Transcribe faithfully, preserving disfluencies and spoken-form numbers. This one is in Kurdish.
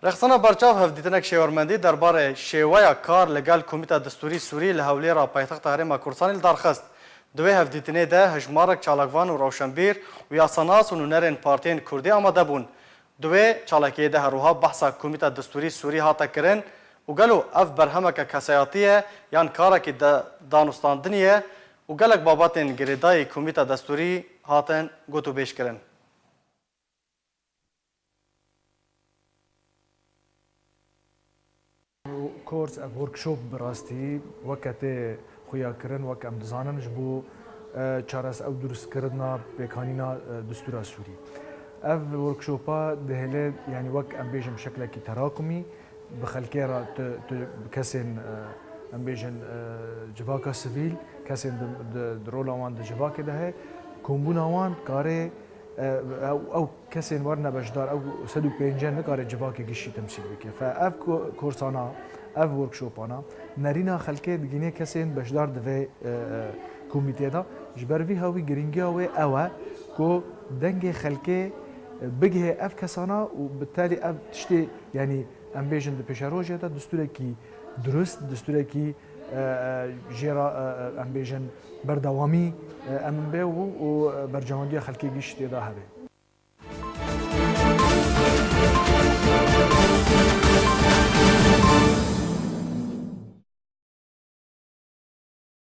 Rêxistina Berçav hevdîtinek şêwermendî derbarê şêweya kar li gel Komîta Destûrî Sûrî li Hewlêra paytexta Herêma Kurdistanê li dar xist. Di wê hevdîtinê de hejmarek çalakvan û rewşenbîr û yasanas û nûnerên partiyên Kurdî amade bûn. Di wê çalakiyê de her wiha behsa Komîta Destûrî Sûrî hate kirin û gelo ev berhemeke kesayatî ye yan karekî de danûstandinî ye û gelek babetên girêdayî Komîta Destûrî hatin gotûbêj kirin. Course, ev workshop bi rastî weke tê xuya kirin, wek em dizanin, ji bo, e, çares-, ew durustkirina pêkanîna, e, destûra Sûrî. Ev workshopa dihêle, yanî wek em bêjin bi şeklekî terakumî, bi xelkê re tu, tu bi kesên, e, em bêjin, e, civaka sivîl, kesên di, di, di rola wan di civakê de heye, kombûna wan karê, e, ew, ew kesên werine beşdar, ew sed û pêncî nikare civakê giştî temsîl bike. Fe ev ko-, korsana, ev workshopana, nerîna xelkê digînê kesên beşdar di vê, e, e, komîtê de. Ji ber vî hawî girîngiya wê ew e ku dengê xelkê, e, bigihê ev kesana û bi telî ev tiştê, yanî em bêjin di pêşerojê de destûrekî durust, destûrekî, e, e, jê re, e, e, em bêjin berdewamî, e, em bê û, û berjewendiya xelkê giştî tê de hebe.